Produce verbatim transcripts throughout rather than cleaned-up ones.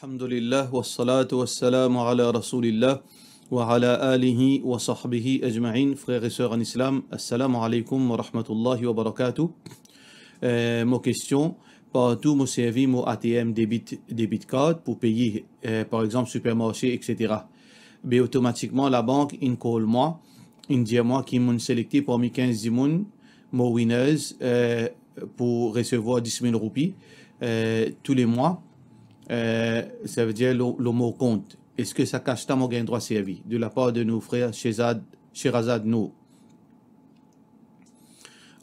Alhamdulillah, wassalatu wassalamu ala Rasoulillah, wa ala alihi wa sahbihi ajma'in. Frères et sœurs en islam, assalamu alaikum wa rahmatullahi wa barakatuh. Euh, mo kestion, partou mo servi mo A T M debit, debit card pou peye, euh, par exanp, sipermarse, et cetera. Be otomatikman, labank inn call mwa, inn dir mwa ki mo'nn selekte parmi kinz dimoun, mo winners, euh, pou resevwar dis mil roupi, euh, tou le mwa, euh, savedir lor, lor mo kont. Eski sa kas la mo gagn drwa servi? De la par de nou frer Shehzad, Sherazad Nour.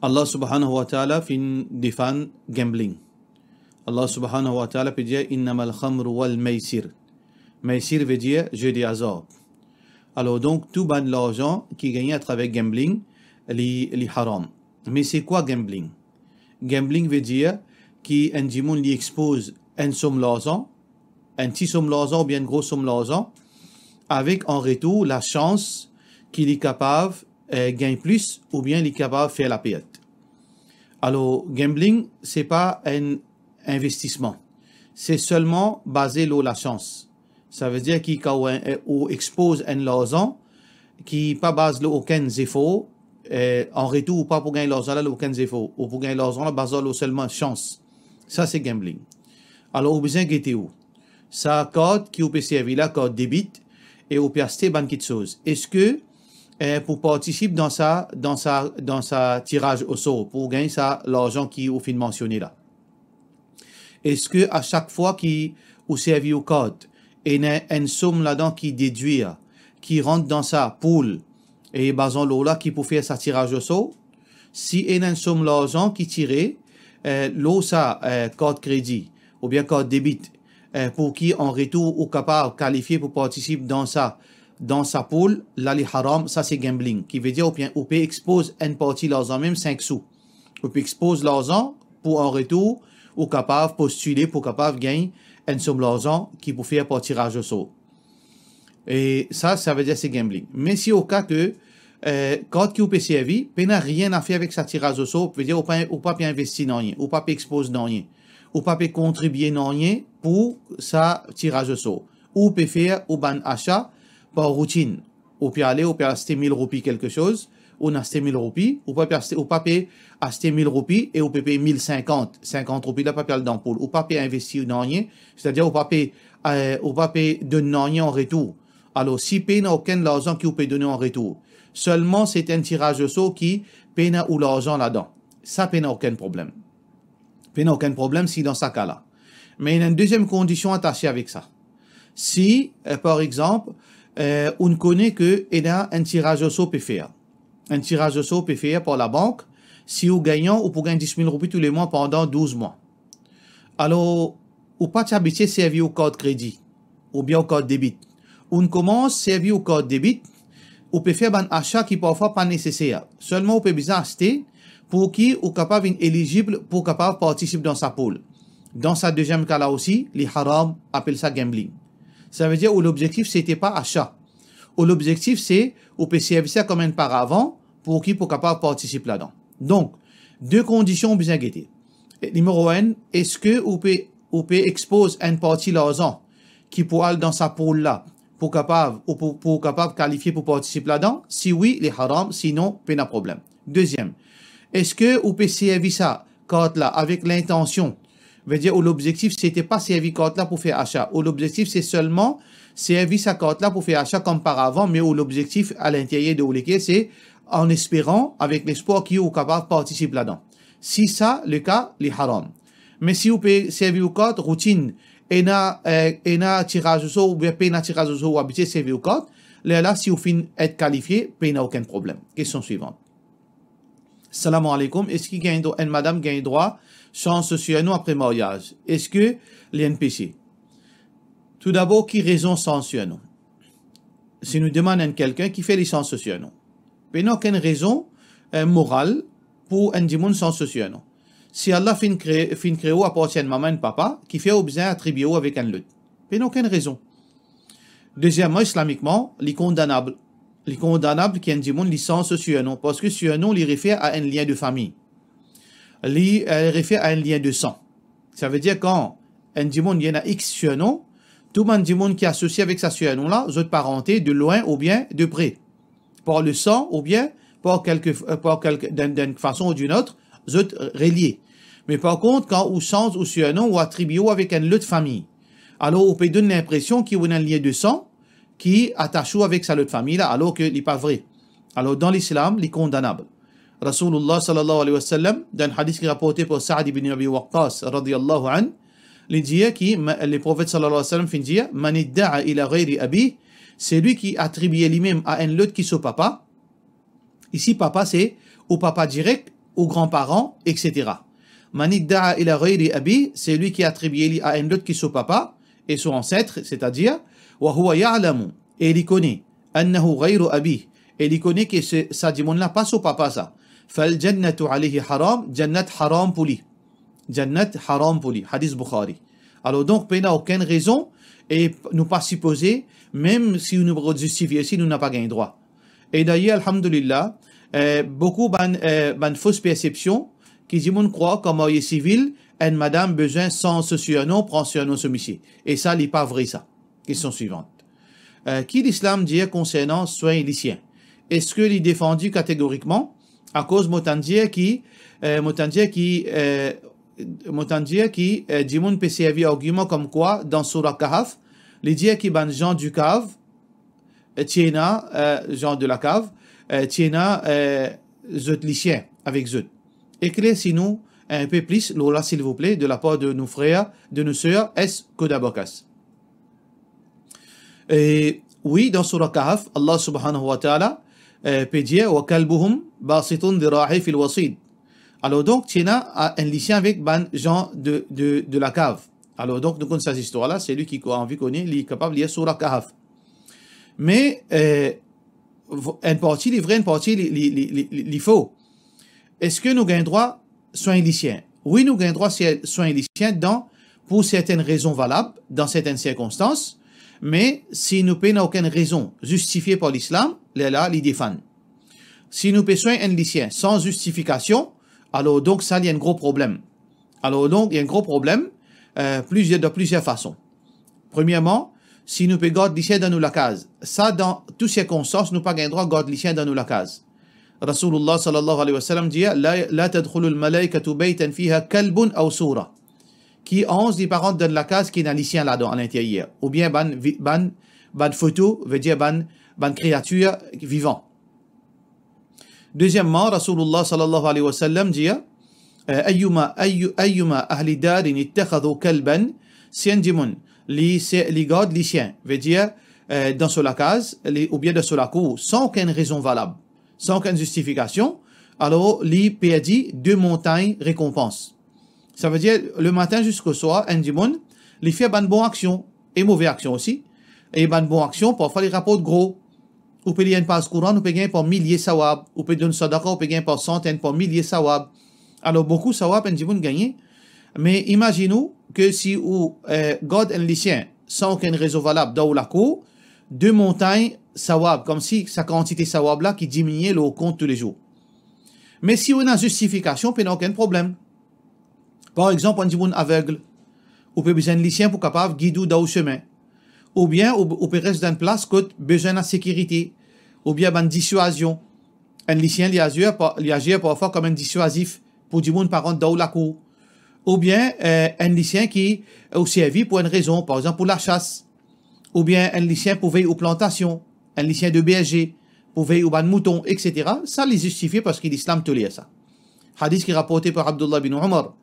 Allah subhanahu wa ta'ala finn defann gambling. Allah subhanahu wa ta'ala pe dir, "Innamal khamru wal maysir." Maysir ve dir jeu de hasard. Alor donk, tou bann larzan ki gagne atraver gambling, li, li haram. Me se kwa gambling? Gambling ve dir ki enn dimoun li expoz enn som larzan, enn ti som larzan oubien enn gro som larzan, avek an retour lasans ki li kapav, eh, gagn plis oubien li kapav fer lapert. Alor, gambling, se pa enn investisman. Se selman baze lor lasans. Savedir ki kan ou, ou expoz enn larzan ki pa baz lor okenn zefor, eh, an retour, ou pa pou gagn larzan la lor okenn zefor. Ou pou gagn larzan la baz lor selman sans. Sa se gambling. Alor, ou bizin gete ou. Sa kart ki ou pe servi la, kart debit, e ou pe aste bann kitsoz. Eski, eh, pou partisip dan sa, dan sa, dan sa tiraz osor, pou gagn sa larzan ki ou finn mansione la? Eski a sak fwa ki ou servi ou kart, ena enn som ladan ki dedwir, ki rant dan sa poul, e bazan lor la ki pou fer sa tiraz osor? Si ena enn som larzan ki tire, eh, lor sa, eh, kart kredi oubien kart debit, eh, pou ki an retour ou kapav kalifie pou partisip dan sa, dan sa poul, la li haram, sa se gambling. Ki ve dir ou pe, ou pe expoz enn parti larzan, mem sink sou. Ou pe expoz larzan pou an retour ou kapav postile pou kapav gagn enn som larzan ki pou fer par tiraz osor. E sa, sa ve dir se gambling. Me si o ka ke, eh, kart ki ou pe servi, pena nanye a fer avek sa tiraz osor, ve dir ou pa, ou pa pe investi nanye, ou pa pe expoz nanye, ou pa pe kontribie nanye pou sa tiraz osor. Ou pe fer ou bann asa par routine. Ou pe ale, ou pe aste mil roupi kelke soz, ou aste mil roupi, ou pa pe aste, ou pa pe aste mil roupi e ou pe pey mil sinkant, sinkant roupi la pa pe al dan poul, ou pa pe investi nanye, setadir ou pa pe, eh, ou pa pe donn nanye an retour. Alor, si pena okenn larzan ki ou pe done an retour, selman se enn tiraz osor ki pena ou larzan ladan, sa pena okenn problem. Pena okenn problem si dan sa ka la. Me ena enn deziem kondision atase avek sa. Si, eh, par exanp, eh, ou kone ke ena enn tiraz osor pe fer. Enn tiraz osor pe fer par labank, si ou gagnan, ou pou gagn dis mil roupi tou le mwa pandan douz mwa. Alor, ou pa ti abitie servi ou kart kredi, oubien ou kart debit. Ou komans servi ou kart debit, ou pe fer bann asa ki parfwa pa neseser. Selman ou pe bizin aste pou ki ou kapav vinn elizib pou kapav partisip dan sa poul. Dan sa deziem ka la osi, li haram, apel sa gambling. Sa ve dir ou lobzektif se te pa asa. Ou lobzektif se ou pe servi sa kom enn paravan pou ki pou kapav partisip ladan. Donk, de kondision ou bizin gete. E nimero enn, eski ou pe, ou pe expoz enn parti larzan ki pou al dan sa poul la, pou kapav, ou pou, pou kapav kalifie pou partisip ladan? Si wi, li haram, sinon, pena problem. Deziem, eski ou pe servi sa kart la avek lintansion, ve dir ou lobzektif se te pa servi kart la pou fer asa, ou lobzektif se selman servi sa kart la pou fer asa kom paravan, me ou lobzektif a linteryer de ou leker se an esperan, avek lespwar ki ou kapav partisip ladan. Si sa le ka, li haram. Me si ou pe servi ou kart routine, ena, eh, ena tiraz osor oubien pena tiraz osor ou abitie servi ou kart, lerla si ou finn et kalifie, pena okenn problem. Kestion swivan. Salam aleykoum, eski gagn drwa, enn madam gagn drwa sanz so surnom apre maryaz? Eski li enn pese? Toudabor, ki rezon sanz surnom? Si nou demann enn kelkenn, kifer li sanz so surnom? Pena okenn rezon, eh, moral pou enn dimoun sanz so surnom. Si Allah finn kre-, finn kree ou apartir enn mama, enn papa, kifer ou bizin atribie ou avek enn lot? Pena okenn rezon. Dezieman, islamikman, li kondanab. Li kondanab ki enn dimoun li sanz so surnom, parski surnom li refer a enn lien de fami. Li, eh, refer a enn lien de san. Sa ve dir kan enn dimoun li ena X surnom, Tou bann dimoun ki asosie avek sa surnom la, zot parante de loin oubien de pre, par le sang oubien par quelque, euh, par quelque, d'une, d'une façon ou d'une autre, zot relie. Me par kont, kan ou sanz ou surnom, ou atribie ou avek enn lot fami, alor ou pe donn linpresion ki ou ena enn lien de san ki atas ou avek sa lot fami la, alor ke li pa vre. Alor, dan Lislam, li kondanab. Rasoulillah sallallahu alayhi wa sallam, dan hadis ki raporte par Saad ibn Abi Waqqas radiyallahu anhu, li dir ki, ma-, Leprofet sallallahu alayhi wa sallam finn dir, "Man idda'a ila ghayri abih", selwi ki atribie limem a enn lot ki so papa. Isi, papa, se ou papa direk, ou granparan, et cetera. "Man idda'a ila ghayri abih", selwi ki atribie li a enn lot ki so papa e so anset, setadir, "wa huwa ya'lamu", e li kone, "annahu ghayru abih", e li kone ke se, sa dimoun la pa so papa sa, "fal jannatu alayhi haram", jannat haram pou li. Jannat haram pou li. Hadis Bukhari. Alor donk, pena okenn rezon, e nou pa sipoze, mem si nou rod zistifie, si nou napa gagn drwa. E dayer, alhamdulillah, eh, boukou bann, eh, bann fos persepsion ki dimoun krwar kan marye sivil, enn madam bizin sanz so surnom, pran surnom so misie. E sa, li pa vre sa. Kestion swivant. Eh, ki Lislam dir konsernan swegn lisien? Eski li defandi kategorikman? Akoz mo tann dir ki, eh, mo tann dir ki, eh, mo tann dir ki, eh, dimoun pe servi argiman komkwa dan Soura Kahf, li dir ki bann zan di kav, eh, ti ena, eh, zan de lakav, eh, ti ena, eh, zot lisien avek zot. Eklersi nou enn pe plis lor la, silvouple, de lapar de nou frer, de nou ser, S Kodabakas. E wi, dan Soura Kahf, Allah subhanahu wa ta'ala, eh, pe dir, "Wa kalbuhum basitun dhira'ihi fil wasid." Alor donk, ti ena, a, enn lisien avek bann zan de, de, de lakav. Alor donk, nou konn sa zistwar la, selwi ki anvi kone, li kapav lir Soura Kahf. Me, eh, v-, enn parti li vre, enn parti li, li, li, li, li, li fo. Eski nou gagn drwa swegn lisien? Wi, nou gagn drwa se-, swegn lisien dan, pou sertenn rezon valab, dan sertenn sirkonstans, me si nou pena okenn rezon zistifie par Lislam, lerla li defann. Si nou pe swegn enn lisien san zistifikasion, alor donk sa li enn gro problem. Alor donk, li enn gro problem, eh, plizier, dan plizier fason. Premierman, si nou pe gard lisien dan nou lakaz, sa dan tou sirkonstans nou pa gagn drwa gard lisien dan nou lakaz. Rasoulillah sallallahu alayhi wa sallam dir, "La, la tadkhulul malaikatu baytan fiha kalbun aw sura." Ki anz li pa rant dan lakaz ki ena lisien ladan, alinteryer, oubien bann vi-, bann, bann foto, vedir bann, bann kreatir vivan. Dezieman, Rasoulillah sallallahu alayhi wa sallam dir, eh, "Ayyuma, ayyu-, ayyuma ahli darin ittakhadhu kalban", si enn dimoun, li se, li gard lisien, vedir, eh, dan so lakaz, li, oubien dan so lakour, san okenn rezon valab, san okenn zistifikasion, alor li perdi de montagn rekonpans. Savedir, le matin ziska swar, enn dimoun, li fer bann bon aksion e move aksion osi. E bann bon aksion, parfwa li raport gro. Ou pe lir enn paz Koran, ou pe gagn par milie sawab. Ou pe donn sadaka, ou pe gagn par santenn, par milie sawab. Alor, boukou sawab enn dimoun gagne. Me imazinn ou ke si ou, eh, gard enn lisien san okenn rezon valab dan ou lakour, de montagn sawab, koumsi sa kantite sawab la ki diminie lor ou kont toulezour. Me si ou ena zistifikasion, pena okenn problem. Par exanp, enn dimoun aveg, ou pe bizin enn lisien pou kapav gid ou dan ou semin. Oubien ou, ou pe res dan enn plas kot bizin ena sekirite, oubien bann diswazion. Enn lisien, li azir pa-, li azir parfwa koum enn diswazif pou dimoun pa rant dan ou lakour. Oubien, eh, enn lisien ki ou servi pou enn rezon, par exanp pou lasas, oubien enn lisien pou vey ou plantasion, enn lisien de berze, pou vey ou bann mouton, et cetera. Sa li zistifie parski Lislam toler sa. Hadis ki raporte par Abdullah bin Umar,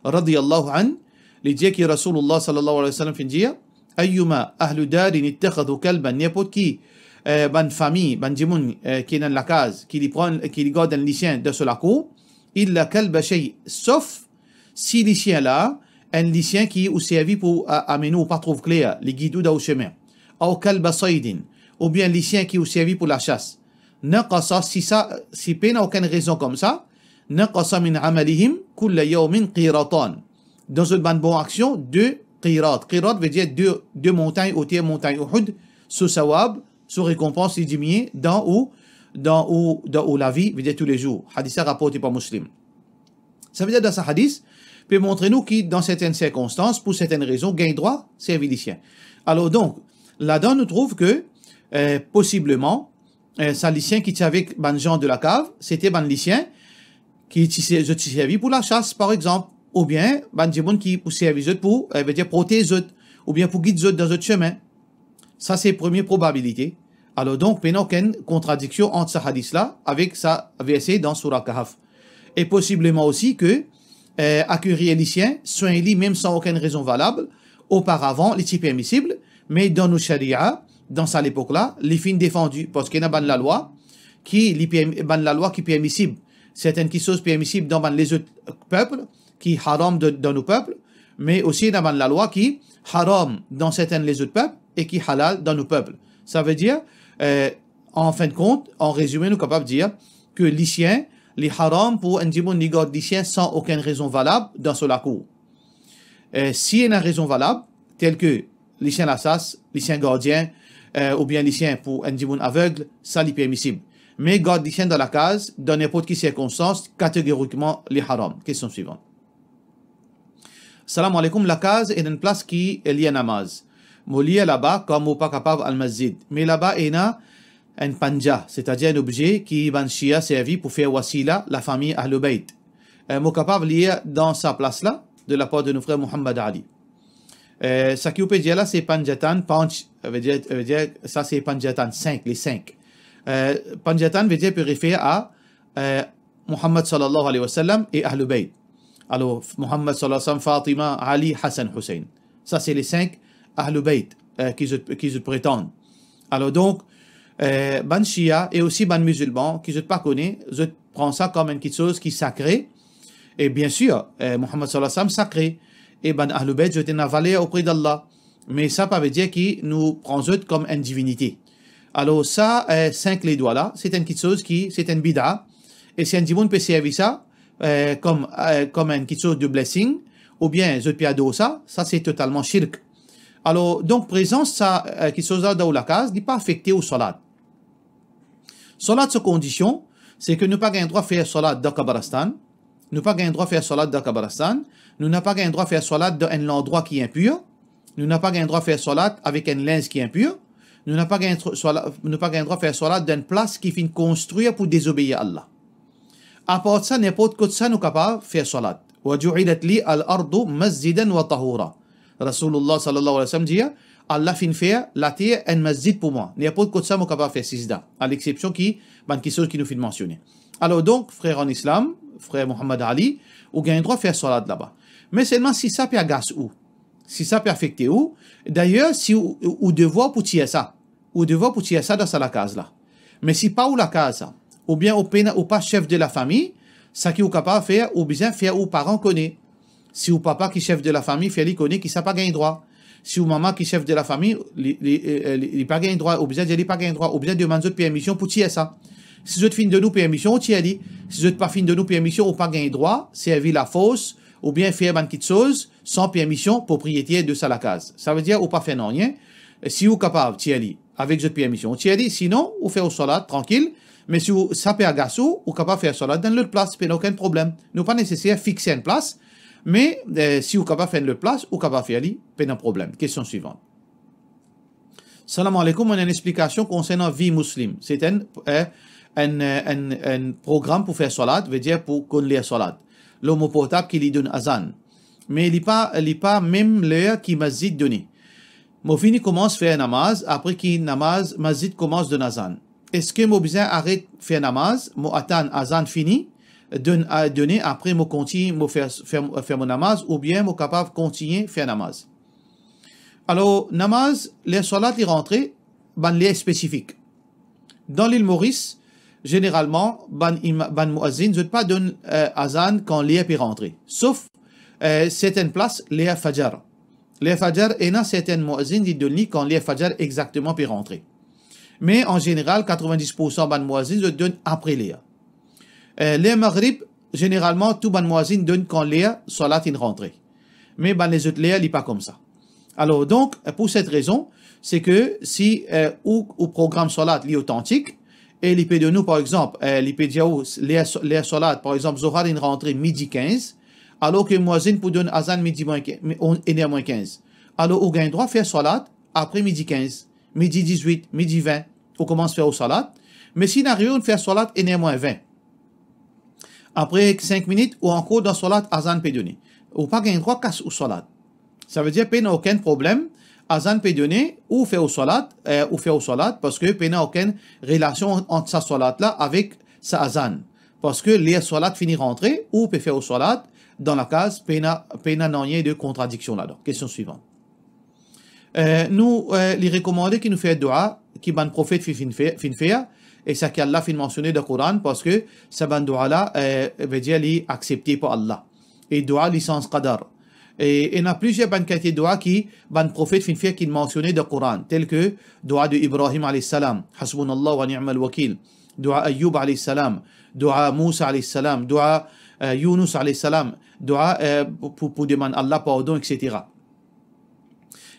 radiyallahu anhu, li dir ki Rasoulillah sallallahu alayhi wa sallam finn dir, "Ayyuma ahlu darin ittakhadhu kalban", ninport ki, eh, bann fami, bann dimoun, eh, ki ena enn lakaz, ki li pran, ki li gard enn lisien dan so lakour, "illa kalba shay", sof si lisien la, enn lisien ki ou servi pou a-, amenn ou pa trouv kler, li gid ou dan ou semin. Aw kalba saydin, oubien lisien ki ou servi pou lasas. Naqasa, si sa, si pena okenn rezon koumsa, naqasa min amalihim kulla yawmin qiratan. Dan zot bann bon aksion, de qirat. Qirat vedir de, de montagn oter montagn Uhud, so sawab, so rekonpans li diminie dan ou, dan ou, dan ou lavi, vedir toulezour. Hadis la raporte par Muslim. Savedir dan sa hadis, pe montre nou ki dan sertenn sirkonstans, pou sertenn rezon, gagn drwa servi lisien. Alor donk, ladan nou trouv ke, eh, posibleman, eh, sa lisien ki ti avek bann zan de lakav, sete bann lisien ki ti se-, zot ti servi pou lasas, par exanp, oubien bann dimoun ki pou servi zot pou, eh, vedir protez zot, oubien pou gid zot dan zot semin. Sa se premie probabilite. Alor donk, pena okenn kontradiksion ant sa hadis la avek sa verse dan Soura Kahf. E posibleman osi ke, eh, akirir lisien, swegn li mem san okenn rezon valab, oparavan li ti permisib, me dan nou sharia, dan sa lepok la, li finn defandi, parski ena bann lalwa ki li perm-, bann lalwa ki permisib, sertenn kiksoz permisib dan bann lezot pep, ki haram de-, dan nou pep, me osi ena bann lalwa ki haram dan sertenn lezot pep e ki halal dan nou pep. Savedir, eh, an fin de kont, an rezime, nou kapav dir ke lisien, li haram pou enn dimoun li gard lisien san okenn rezon valab dan so lakour. Eh, si ena rezon valab, tel ke lisien lasas, lisien gardien, eh, oubien lisien pou enn dimoun aveg, sa li permisib. Me gard lisien dan lakaz, dan ninport ki sirkonstans, kategorikman, li haram. Kestion swivan. Salam aleykoum, lakaz ena enn plas ki lir namaz. Mo lir laba kan mo pa kapav al masjid. Me laba ena enn panja, setadir enn obze ki bann Shia servi pou fer wasila lafami Ahlul Bayt. Eh, mo kapav lir dan sa plas la, de lapar de nou frer Mohammad Ali. Eh, saki ou pe dir la, se panjatan, panj, vedir, vedir, sa se panjatan, sink, le sink. Eh, panjatan vedir, pe refer a, eh, Muhammad sallallahu alayhi wa sallam e Ahlul Bayt. Alor, Muhammad sallallahu alayhi wa sallam, Fatima, Ali, Hasan, Hussein. Sa se le sink Ahlul Bayt, eh, ki zot, ki zot pretann. Alor donk, eh, bann Shia e osi bann mizilman ki zot pa kone, zot pran sa kom enn kiksoz ki sakre. E biensir, eh, Muhammad sallallahu alayhi wa sallam sakre. E bann Ahlul Bayt, zot ena valer opre d'Allah. Me sa pa vedir ki nou pran zot kom enn divinite. Alor sa, eh, sink ledwa la, se enn kiksoz ki, se enn bida. E si enn dimoun pe servi sa, eh, kom, eh, kom enn kiksoz de blessing, oubien zot pe ador sa, sa se totalman shirk. Alor, donk, prezans sa, eh, kiksoz la dan ou lakaz, li pa afekte ou salat. Salat, so kondision, se ke nou pa gagn drwa fer salat dan kabaristan, nou pa gagn drwa fer salat dan kabaristan, nou napa gagn drwa fer salat dan enn landrwa ki inpir, nou napa gagn drwa fer salat avek enn linz ki inpir, nou napa gagn tr-, salat, nou pa gagn drwa fer salat dan enn plas ki finn konstrir pou dezobeir Allah. Apar sa, ninport kot sa nou kapav fer salat. "Wa ju'ilat li al-ardu masjidan wa tahura." Rasoulillah sallallahu alayhi wa sallam dir, "Allah finn fer later enn masjid pou mwa. Ninport kot sa mo kapav fer sizda, a lexepsion ki bann kiksoz ki nou finn mansione." Alor donk, frer an Islam, frer Mohammad Ali, ou gagn drwa fer salat laba. Me selman si sa pe agas ou, si sa pe afekte ou, dayer, si ou, ou devwar pou tir sa, ou devwar pou tir sa dan sa lakaz la. Me si pa ou lakaz sa, oubien ou pena, ou pa sef de lafami, saki ou kapav fer, ou bizin fer ou paran kone. Si ou papa ki sef de lafami, fer li kone ki sa pa gagn drwa. Si ou mama ki sef de lafami, li, li, eh, li, li pa gagn drwa, ou bizin dir li pa gagn drwa, ou bizin demann zot permision pou tir sa. Si zot finn donn ou permision, ou tir li. Si zot pa finn donn ou permision, ou pa gagn drwa servi lafors oubien fer bann kiksoz san permision propriyeter de sa lakaz. Savedir ou pa fer nanye. Si ou kapav tir li avek zot permision, ou tir li, sinon ou fer ou salat trankil. Me si ou, sa pe agas ou, ou kapav fer salat dan lot plas, pena okenn problem. Nou pa neseser fixe enn plas, me, eh, si ou kapav fer enn lot plas, ou kapav fer li, pena problem. Kestion swivan. Salam aleykoum, mo ena enn explikasion konsernan Vi Muslim. Se enn, eh, enn, eh, enn, enn program pou fer salat, vedir pou konn ler salat. Lor mo portab ki li donn azan. Me li pa, li pa mem ler ki masjid done. Mo fini koumans fer namaz, apre ki namaz, masjid koumans donn azan. Eski mo bizin aret fer namaz, mo atann azan fini, donn, a, done, apre mo kontign, mo fer, fer, fer mo namaz, oubien mo kapav kontign fer namaz? Alor, namaz, ler salat li rantre, bann ler spesifik. Dan Lil Moris, zeneralman, bann ima-, bann muazzin, zot pa donn, eh, azan kan ler pe rantre. Sof, eh, sertenn plas, ler fajar. Ler fajar, ena sertenn muazzin, li donn li kan ler fajar exakteman pe rantre. Me an zeneral, katrovin-dis poursan bann muazzin, zot donn apre ler. Eh, ler magrib, zeneralman, tou bann muazzin donn kan ler salat inn rantre. Me bann lezot ler, li pa koumsa. Alor, donk, pou set rezon, se ke si, eh, ou, ou program salat, li otantik, e li pe donn ou, par exanp, eh, li pe dir ou, ler, ler salat, par exanp, Zohar inn rantre midi kinz, alor ki muazin pou donn azan midi mwin kinz, mi-, on-, enn er mwin kinz, alor ou gagn drwa fer swalat apre midi kinz, midi dizwit, midi vin, ou koumans fer ou swalat. Me si inn arive, ou fer swalat enn er mwin vin, apre sink minit, ou ankor dan swalat, azan pe done. Ou pa gagn drwa kas ou swalat. Savedir, pena okenn problem, azan pe done, ou fer ou swalat, eh, ou fer ou swalat, parski pena okenn relasion ant sa swalat la avek sa azan. Parski ler swalat fini rantre, ou pe fer ou swalat, dan lakaz, pena, pena nanye de kontradiksion ladan. Kestion swivan. Eh, nou, eh, li rekomande ki nou fer dua ki bann profet fi-, finn fer, finn fer, e sa ki Allah finn mansione dan Koran, parski sa bann dua la, eh, vedir li aksepte par Allah. E dua li sanz qadar. E ena plizier bann kalite dua ki bann profet finn fer ki mansione dan Koran, tel ki dua de Ibrahim alayhis salam, hasbunallah wa ni'mal wakil, dua Ayyub alayhis salam, dua Musa alayhis salam, dua, eh, Yunus alayhis salam, dua, eh, pou, pou, pou demann Allah pardon, et cetera.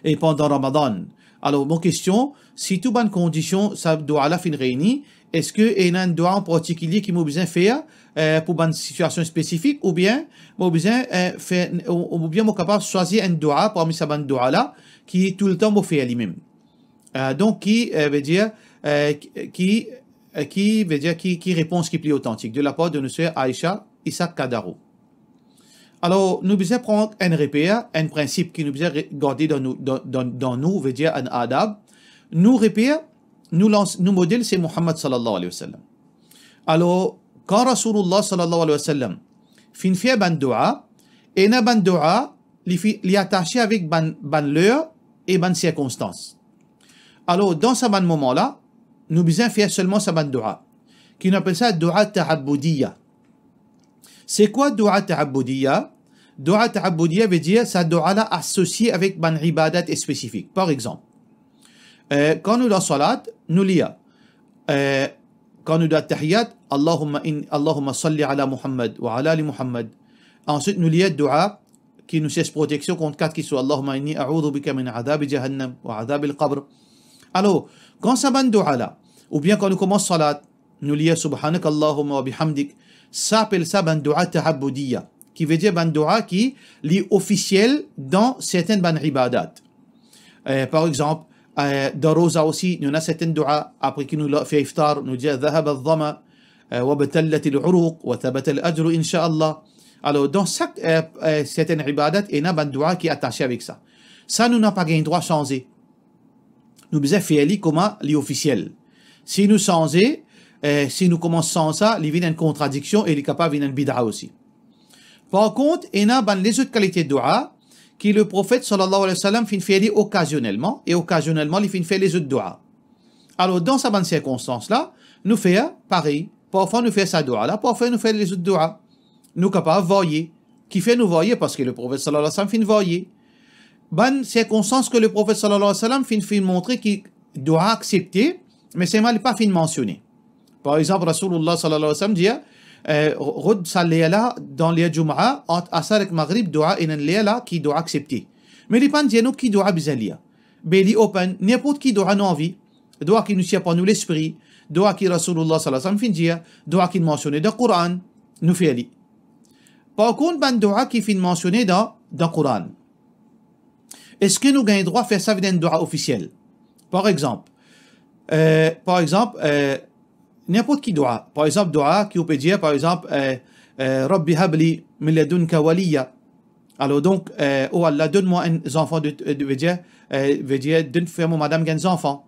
E pandan Ramadan. Alor, mo kestion, si tou bann kondision sa dua la finn reyni, eski ena enn dua an partikilie ki mo bizin fer, eh, pou bann sitiasion spesifik, oubien mo bizin, eh, fer, ou, oubien mo kapav swazir enn dua parmi sa bann dua la ki toultan mo fer limem? Eh, donk, ki, eh, vedir, eh, ki, ki, eh, ki vedir, ki, ki repons ki pli otantik de lapar de nou ser Aisha Isaac Kadaro. Alor, nou bizin pran enn reper, enn prinsip ki nou bizin re-, garde dan nou, dan, dan, dan nou, vedir enn adab. Nou reper, nou lans-, nou model se Muhammad sallallahu alayhi wa sallam. Alor, kan Rasoulillah sallallahu alayhi wa sallam finn fer bann dua, ena bann dua, li fi-, li atase avek bann, bann ler e bann sirkonstans. Alor, dan sa bann moman la, nou bizin fer selman sa bann dua, ki nou apel sa dua ta'abbudiyya. Se kwa dua ta'abbudiyya? Dua ta'abbudiyya vedir sa dua la asosie avek bann ibadat spesifik. Par exanp, eh, kan nou dan swalat, nou lir, eh, kan nou dan tahiyat, Allahumma in-, Allahumma salli ala Muhammad wa ala ali Muhammad. Answit, nou lir dua ki nou sers proteksion kont kat ki sou, Allahumma inni a'udhu bika min adhabi jahannam wa adhabil qabr. Alor, kan sa bann dua la, oubien kan nou koumans swalat, nou lir subhanakallahumma wa bihamdik, sa apel sa bann dua ta'abbudiyya, ki vedir bann dua ki li ofisiel dan sertin bann ibadat. Eh, par exanp, eh, dan roza osi, nou ena sertin dua, apre ki nou la-, fer iftar, nou dir, "Dhahaba adh-dhama, eh, wabtallatil uruq, wa thabata al-ajru, insha Allah." Alor, dan sak, eh, eh, sertin ibadat, ena bann dua ki atase avek sa. Sa nou napa gagn drwa sanze. Nou bizin fer li kouma li ofisiel. Si nou sanze, eh, si nou koumans sanz sa, li vinn enn kontradiksion e li kapav vinn enn bid'a osi. Par kont, ena bann lezot kalite dua ki Leprofet sallallahu alayhi wa sallam finn fer li okazionelman, e okazionelman li finn fer lezot dua. Alor, dan sa bann sirkonstans la, nou fer parey. Parfwa nou fer sa dua la, parfwa nou fer lezot dua. Nou kapav varye. Kifer nou varye? Parski Leprofet sallallahu alayhi wa sallam finn varye. Bann sirkonstans ki Leprofet sallallahu alayhi wa sallam finn, finn montre ki dua aksepte, me selman li pa finn mansione. Par exanp, Rasoulillah sallallahu alayhi wa sallam dir, eh, rod sa ler la, dan ler Jumaa, ant Asar ek Maghrib, dua, ena enn ler la ki dua aksepte. Me li pa'nn dir nou ki dua bizin lir. Be li open, ninport ki dua nou anvi, dua ki nou tir par nou lespri, dua ki Rasoulillah sallallahu alayhi wa sallam finn dir, dua ki mansione dan Koran, nou fer li. Par kont, bann dua ki finn mansione dan, dan Koran, eski nou gagn drwa fer sa vinn enn dua ofisiel? Par exanp, eh, par exanp, eh, ninport ki dua. Par exanp, dua ki ou pe dir, par exanp, eh, eh, "Rabbi habli min ladunka waliya." Alor donk, eh, "Oh Allah, donn mwa enn zanfan de, de, vedir, eh, vedir, donn, fer mo madam gagn zanfan,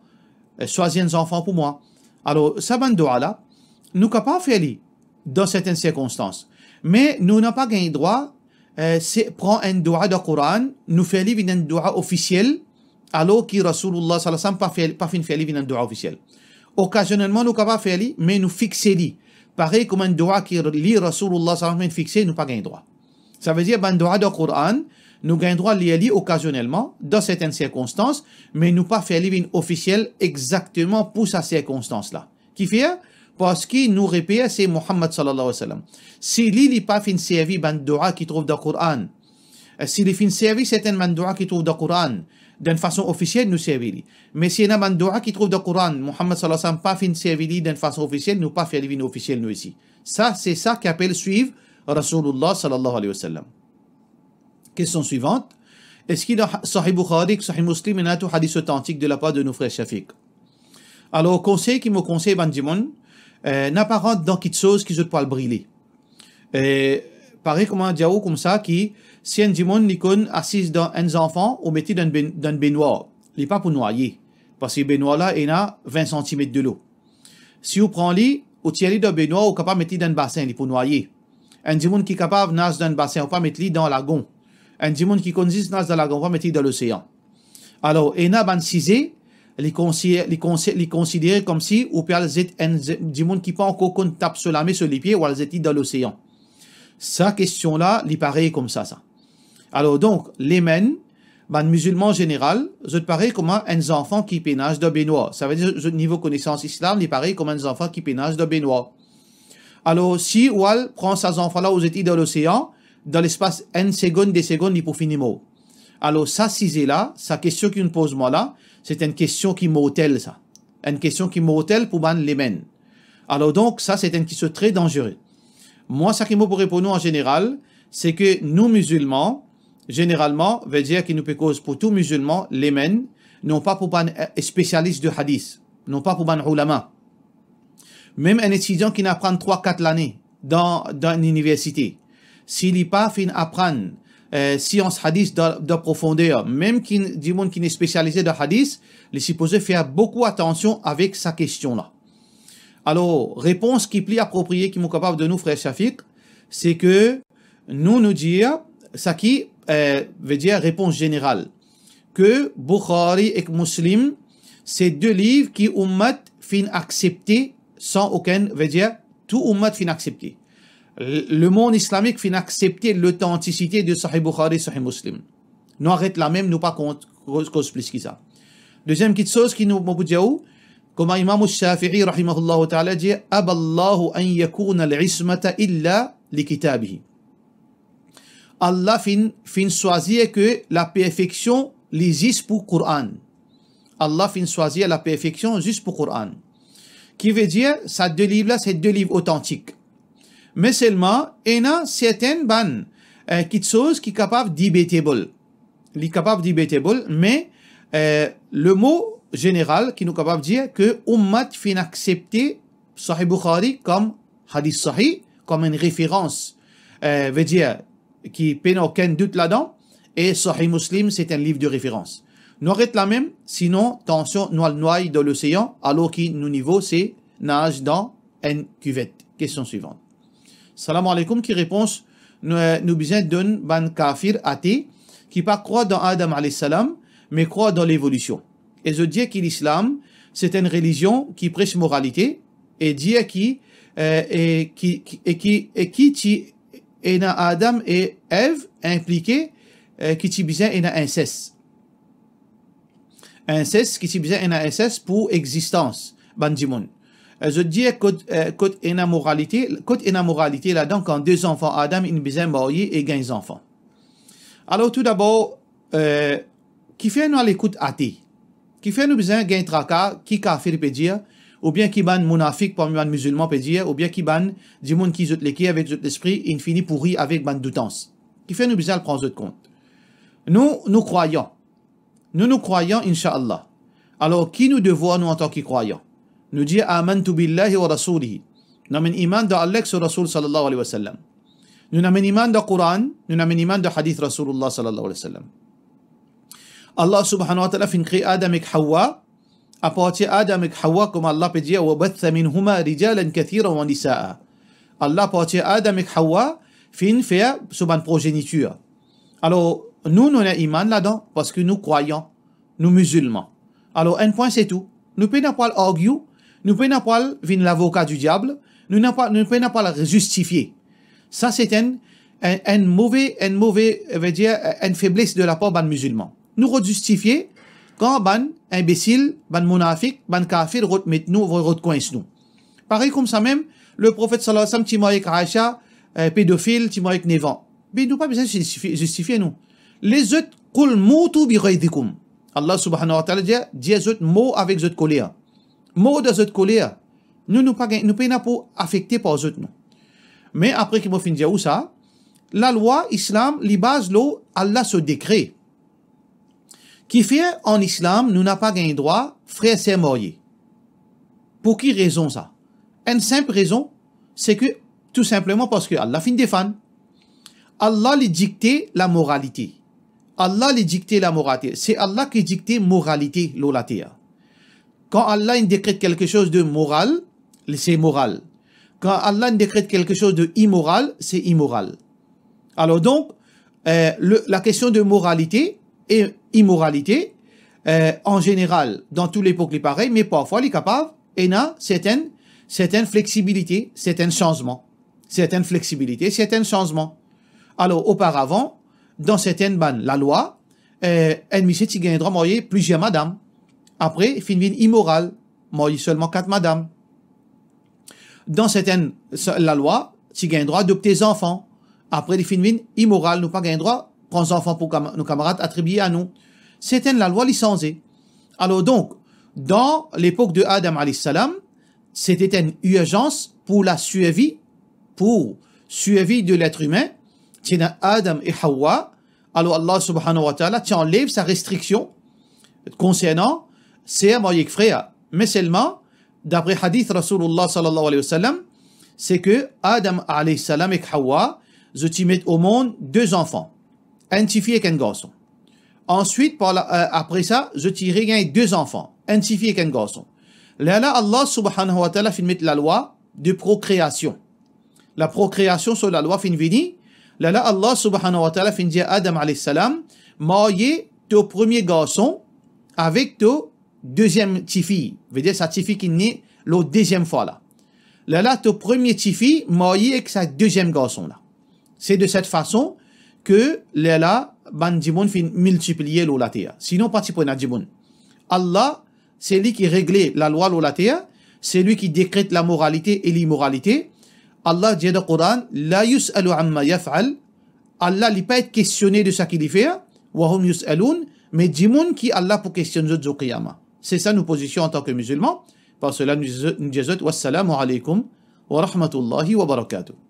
eh, swazir enn zanfan pou mwa." Alor, sa bann dua la, nou kapav fer li dan sertin sirkonstans. Me nou napa gagn drwa, eh, se pran enn dua dan Koran, nou fer li vinn enn dua ofisiel, alor ki Rasoulillah sallallahu alayhi wa sallam pa fer, pa finn fer li vinn enn dua ofisiel. Okazionelman, nou kapav fer li, me nou fixe li. Parey kouma enn dua ki li Rasoulillah sallallahu alayhi wa sallam finn fixe, nou pa gagn drwa. Savedir, bann dua dan Koran, nou gagn drwa lir li okazionelman, dan sertin sirkonstans, me nou pa fer li vinn ofisiel exakteman pou sa sirkonstans la. Kifer? Parski nou reper se Muhammad sallallahu alayhi wa sallam. Si li, li pa finn servi bann dua ki trouv dan Koran, eh, si li finn servi sertin bann dua ki trouv dan Koran, dan enn fason ofisiel, nou servi li. Me si ena bann dua ki trouv dan Koran, Muhammad sallallahu alayhi wa sallam pa finn servi li dan enn fason ofisiel, nou pa fer li vinn ofisiel nou osi. Sa, se sa ki apel swiv Rasoulillah sallallahu alayhi wa sallam. Kestion swivant, eski dan Ha-, Sahih Bukhari ek Sahih Muslim ena tou hadis otantik de lapar de nou frer Shafiq? Alor, konsey ki mo konsey bann dimoun, eh, napa rant dan kitsoz ki zot pou al brile. Eh, parey kouma dir ou koumsa ki si enn dimoun li konn asiz dan enn zanfan, ou met li dan enn ben-, dan enn benwar, li pa pou nwaye, parski benwar la ena vin santimet delo. Si ou pran li, ou tir li dan benwar, ou kapav met li dan enn basin, li pou nwaye. Enn dimoun ki kapav naz dan enn basin, ou pa met li dan lagon. Enn dimoun ki konn zis naz dan lagon, ou pa met li dan losean. Alor, ena bann size, li konsi-, li konsi-, li konsidere koumsi ou pe al zet enn ze-, dimoun ki pa ankor konn tap so lame, so lipie, ou al zet li dan losean. Sa kestion la, li parey koumsa sa. Alor donk, layman, bann mizilman zeneral, zot parey kouma enn zanfan ki pe naz dan benwar. Savedir zot nivo konesans islam, li parey kouma enn zanfan ki pe naz dan benwar. Alor, si ou al pran sa zanfan la, ou zet li dan losean, dan lespas enn segonn, de segonn, li pou fini mor. Alor, sa size la, sa kestion ki ou'nn poz mwa la, se enn kestion ki mortel sa. Enn kestion ki mortel pou bann layman. Alor donk, sa se enn kestion tre danzere. Mwa, seki mo pou reponn ou an zeneral, se ki nou mizilman, zeneralman, vedir ki nou pe koz pou tou mizilman, layman, non pa pou bann, eh, spesialis de hadis, non pa pou bann oulama. Mem enn etidian ki'nn aprann trwa, kat lane dan, dan enn iniversite, si li pa finn aprann, eh, sians hadis dan, dan profonder, mem ki dimoun ki'nn spesialize dan hadis, li sipoze fer boukou atansion avek sa kestion la. Alor, repons ki pli apropriye ki mo kapav donn ou, frer Shafiq, se ki nou, nou dir, seki, eh, vedir repons zeneral, ki Bukhari ek Muslim, se de liv ki oummat finn aksepte san okenn, vedir tou oummat finn aksepte. Le, lemond islamik finn aksepte lotantisite de Sahih Bukhari, Sahih Muslim. Nou aret la mem, nou pa kont-, koz, koz plis ki sa. Deziem kitsoz ki nou, mo pou dir ou, kouma Imam Shafi'i rahimahullahu ta'ala dir, "Aba Allahu an yakuna al-ismata illa li kitabihi." Allah finn, finn swazir ki laperfeksion li zis pou Koran. Allah finn swazir laperfeksion zis pou Koran. Ki vedir, sa de liv la, se de liv otantik. Me selman, ena sertin bann, eh, kitsoz ki kapav debatable. Li kapav debatable, me, eh, lemo zeneral ki nou kapav dir ki oummat finn aksepte Sahih Bukhari kom hadis sahih, kom enn referans, eh, vedir ki pena okenn dout ladan, e Sahih Muslim, se enn liv de referans. Nou aret la mem, sinon, atansion, nou al nway dan losean, alor ki nou nivo se naz dan enn kivet. Kestion swivant. Salam aleykoum, ki repons nou, nou bizin donn bann kafir, ate, ki pa krwar dan Adam alayhis salam, me krwar dan levolision? E zot dir ki Lislam, se enn relizion ki pres moralite, e dir ki, eh, e ki, ki, e ki, e ki ti ena Adam e Ev inplike, eh, ki ti bizin ena inses. Inses, ki ti bizin ena inses pou egzistans bann dimoun. Eh, zot dir kot, eh, kot ena moralite, kot ena moralite ladan kan de zanfan Adam inn bizin marye e gagn zanfan. Alor, toudabor, eh, kifer nou al ekout ate? Kifer nou bizin gagn traka ki kafir pe dir, oubien ki bann mounafik parmi bann mizilman pe dir, oubien ki bann dimoun ki zot leker avek zot lespri inn fini pouri avek bann doutans? Kifer nou bizin al pran zot kont? Nou, nou krwayan. Nou, nou krwayan, inshallah. Alor, ki nou devwar nou antan ki krwayan? Nou dir, "Amantu billahi wa rasulihi." Nou amenn iman dan Allah ek so Rasoul sallallahu alayhi wa sallam. Nou amenn iman dan Koran, nou amenn iman dan hadith Rasoulillah sallallahu alayhi wa sallam. Allah subhanahu wa ta'ala finn kree Adam ek Hawa, apartir Adam ek Hawa, kouma Allah pe dir, "Wa batha minhuma rijalan kathiran wa nisaa." Allah, apartir Adam ek Hawa, finn fer so bann progenitir. Alor, nou, nou ena iman ladan, parski nou krwayan, nou mizilman. Alor, enn pwin, se tou. Nou pena pou al argue, nou pena pou al vinn lavoka di diab, nou napa, nou pena pou al zistifie. Sa, se enn, enn, enn move, enn move, vedir, enn febles de lapar bann mizilman. Nou rod zistifie kan bann inbesil, bann mounafik, bann kafir rod met nou, rod kwins nou. Parey koumsa mem, le Profet sallallahu alayhi wa sallam ti marye ek Aisha, eh, pedofil, ti marye ek nef an. Me nou pa bizin zistifie, zistifie nou. Lezot, "Qul mutu bi ghayzikum." Allah subhanahu wa ta'ala dir, "Dir zot mor avek zot koler. Mor dan zot koler." Nou, nou pa gagn, nou pena pou afekte par zot, nou. Me apre ki mo finn dir ou sa, Lalwa Islam, li baz lor Allah so dekre. Kifer an Islam, nou napa gagn drwa frer ser marye. Pou ki rezon sa? Enn sinp rezon, se ke tou sinpleman parski Allah finn defann. Allah li dikte lamoralite. Allah li dikte lamoralite. Se Allah ki dikte moralite lor later. Kan Allah inn dekret kelke soz de moral, se moral. Kan Allah inn dekret kelke soz de imoral, se imoral. Alor donk, eh, le, la kestion de moralite e imoralite, eh, an zeneral, dan tou lepok li parey, me parfwa li kapav ena sertenn, sertenn fleksibilite, sertenn sanzman. Sertenn fleksibilite, sertenn sanzman. Alor, oparavan, dan sertenn bann lalwa, eh, enn misie ti gagn drwa marye plizier madam. Apre, finn vinn imoral, marye selman kat madam. Dan sertenn sa-, lalwa, ti gagn drwa adopte zanfan. Apre, li finn vinn imoral, nou pa gagn drwa pran zanfan pou kam-, nou kamarad atribie a nou. Sertenn lalwa, li sanze. Alor donk, dan lepok de Adam alayhi salam, se ti enn irzans pou la sirvi, pou sirvi de letr imin, ti ena Adam e Hawa. Alor Allah subhanahu wa ta'ala ti anlev sa restriksion konsernan ser marye ek frer. Me selman, dapre hadith Rasoulillah sallallahu alayhi wa sallam, se ke Adam alayhi salam ek Hawa, zot ti met omond de zanfan, enn tifi ek enn garson. Answit, par la, eh, apre sa, zot ti regagn de zanfan, enn tifi ek enn garson. Lerla Allah subhanahu wa ta'ala finn met lalwa de prokreasion. La prokreasion, so lalwa finn vini. Lerla Allah subhanahu wa ta'ala finn dir Adam alayhi salam, marye to premie garson avek to deziem tifi, vedir sa tifi ki ne lor deziem fwa la. Lerla to premie tifi marye ek sa deziem garson la. Se de set fason ke lerla bann dimoun finn miltiplie lor later. Sinon, pa ti pou ena dimoun. Allah, se li ki regle lalwa lor later, se li ki dekret lamoralite e limoralite. Allah dir dan Koran, "La yus'alu amma yaf'al." Allah, li pa et kestione de seki li fer, "wa hum yus'alun", me dimoun ki Allah pou kestionn zot zour Kiyama. Se sa nou pozision antan ke mizilman. Par sela, nou dir zot, nou dir zot, "Wassalamu alaykum wa rahmatullahi wa barakatuh."